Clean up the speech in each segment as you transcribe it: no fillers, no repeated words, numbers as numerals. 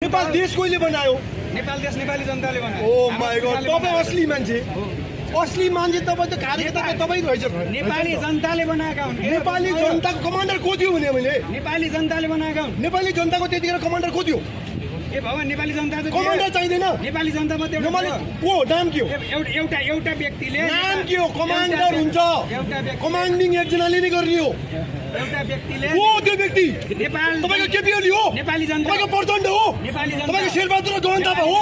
नेपाल देश कहिले बनायो? नेपाल देश नेपाली जनताले बनायो। ओ माय गॉड, तपाईं असली मान्छे। असली मान्छे तपाईं त कार्यकर्ता त तपाईँ रहेछ। नेपाली जनताले बनाएका हुन्। नेपाली जनताको कमान्डर को थियो भने मैले? नेपाली जनताले बनाएका हुन्। नेपाली जनताको त्यतिखेर कमान्डर को थियो? ए भगवान, नेपाली जनता त कमान्डर चाहिँदैन। नेपाली जनता मात्रै नेपाली को नाम के हो? एउटा व्यक्तिले नाम के हो? कमान्डर हुन्छ। एउटा व्यक्ति कमान्डिङ एकजनाले नै गर्ने हो। एउटा व्यक्तिले को त्यो व्यक्ति? नेपाल तपाईको केपी ओली हो? नेपाली जनता तपाईको प्रचण्ड हो? नेपाली जनता तपाईको शेरबहादुर र जोहन थापा हो?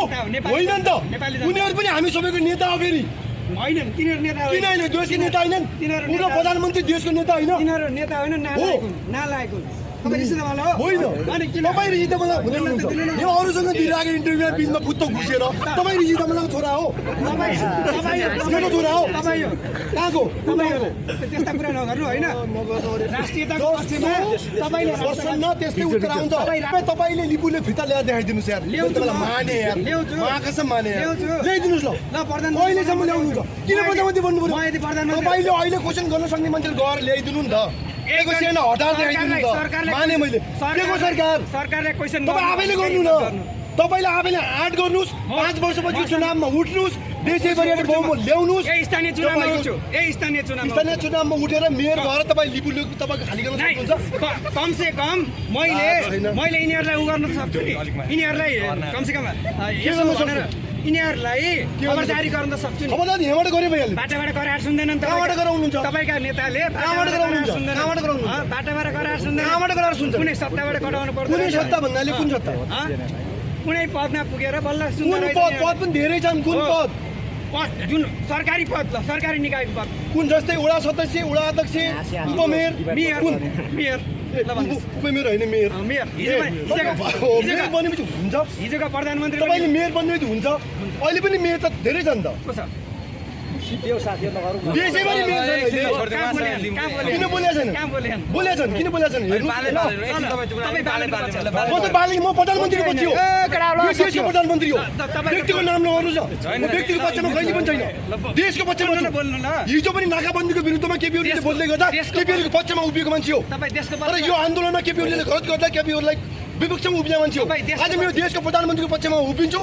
होइन नि त। नेपाली जनता उनीहरू पनि हामी सबैको नेता हो फेरि। हैनन्, तिनीहरू नेता होइन। किन होइन? देशको नेता होइनन्? तिनीहरू पूर्व नेता- प्रधानमन्त्री देशको नेता होइन? तिनीहरू नेता होइन, नालायक हुन्। नालायक हुन्। तपाईँ रिसाउनु होला हो? होइन। अनि किन तपाईँ रिजिता मलाई हुनुहुन्छ। यो अरूसँग दिइरहेको इन्टरभ्यूमा बिचमा बुत्तो घुसेर तपाईँ रिजिता मलाई छोरा हो? मेरो छोरा हो? तपाईँ हो। कहाँको? तपाईँहरू त्यस्ता कुरा नगर्नु होइन। राष्ट्रियताको पक्षमा तपाईँले प्रसन्न त्यस्तै उत्तर आउँछ। तपाईँले लिपुले फिर्ता ल्याएर देखाइदिनुहोस् यार। ल्याउँछु। तपाईँलाई माने यार। ल्याउँछु। महाकसम माने यार। ल्याउँछु। ल्याइदिनुहोस् ल। ल प्रधानमन्त्री कहिलेसम्म ल्याउनुहुन्छ? किन प्रधानमन्त्री बन्नु म पर्यो? यदि प्रधानमन्त्री तपाईँले अहिले क्वेसन गर्न सक्ने मान्छेले गएर ल्याइदिनु नि त। एक सेना हटाएर देखाइदिनु नि त। माने मैले। के को सरकार? सरकारले क्वेसन तपाईँ आफैले गर्नु न। तपाईँले आफैले आँट गर्नुहोस्। 5 वर्षपछि चुनावमा उठ्नुहोस्। देशैभरिबाट बहुमत ल्याउनुहोस्। यही स्थानीय चुनावमा उठ्छु। यही स्थानीय चुनावमा स्थानीय चुनावमा उठेर मेयर भएर तपाईँ लिपुले तपाईँको खाली गर्न नहीं, सक्नुहुन्छ? कम से कम मैले यिनीहरूलाई उ गर्न सक्छु नि। यिनीहरूलाई कम से कम यसो भनेर यिनीहरूलाई खबर जारी गर्न त सक्छु नि। खबरदार यहाँबाट गरे भइहाल्यो। बाटाबाट करार सुन्दैनन् कहाँबाट गराउनुहुन्छ? तपाईँका नेताले कहाँबाट गराउनुहुन्छ? कहाँबाट गराउनुहुन्छ? बाटाबाट करार सुन्दैन। कहाँबाट करार सुन्छ? कुनै सत्ताबाट कटाउनु पर्दैन। कुनै सत्ता भन्नाले कुन सत्ता? कुनै पदमा पुगेर बल्ल कुन सुन्दैन। पद? पद पनि धेरै छन्। कुन पद? पद जुन सरकारी पद ल, सरकारी निकायको पद। कुन जस्तै वडा सदस्य, वडा अध्यक्ष, उपमेयर, मेयर कुन? मेयर ल भन्नुहोस्। उपमेयर होइन मेयर। मेयर मेयर बनेपछि हुन्छ। हिजोका प्रधानमन्त्री तपाईँले मेयर बन्नेपछि हुन्छ। अहिले पनि मेयर त धेरै छन् त। को छ? देशैभरि मेयर छन् अहिले। किन बोलेका छैन? कहाँ बोलेछन्? बोलेका छन्। किन बोलेका छन्? हेर्नुहोस् न। म त बाली, म प्रधानमन्त्रीको पछि हो। यो देशको प्रधानमन्त्री हो। व्यक्तिको नाम नगर्नुहोस् न। म व्यक्तिको पक्षमा कहिले पनि छैन। देशको पक्षमा छु। बोल्नु न। हिजो पनि नाकाबन्दीको विरुद्धमा केपी ओलीले बोल्दै गर्दा केपी ओलीको पक्षमा उभिएको मान्छे हो। तपाईँ देशको तर यो आन्दोलनमा केपी ओलीले गलत गर्दा केपी ओलीलाई विपक्षमा उभिने मान्छे हो। आज म यो देशको प्रधानमन्त्रीको पक्षमा उभिन्छु।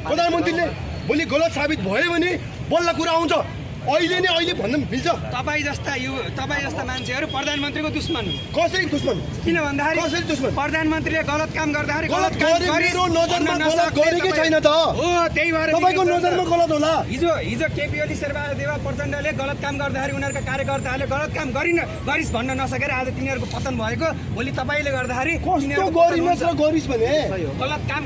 प्रधानमन्त्रीले भोलि गलत साबित भयो भने बल्ल कुरा आउँछ। अहिले नै अहिले भन्न मिल्छ? तपाईँ जस्ता मान्छेहरू प्रधानमन्त्रीको दुश्मन हुन्। कसरी दुश्मन? किन भन्दाखेरि कसरी दुश्मन? प्रधानमन्त्रीले गलत काम गर्दाखेरि गलत गरे मेरो नजरमा गलत गरेकै छैन त। हो, त्यही भएर तपाईँको नजरमा गलत होला। हिजो केपी ओली शेरबहादेव प्रचण्डले गलत काम गर्दाखेरि उनीहरूका कार्यकर्ताहरूले गलत काम गरिस् भन्न नसकेर आज तिनीहरूको पतन भएको। भोलि तपाईँले गर्दाखेरि कस्तो गरिनुहोस् र गरिस् भने गलत काम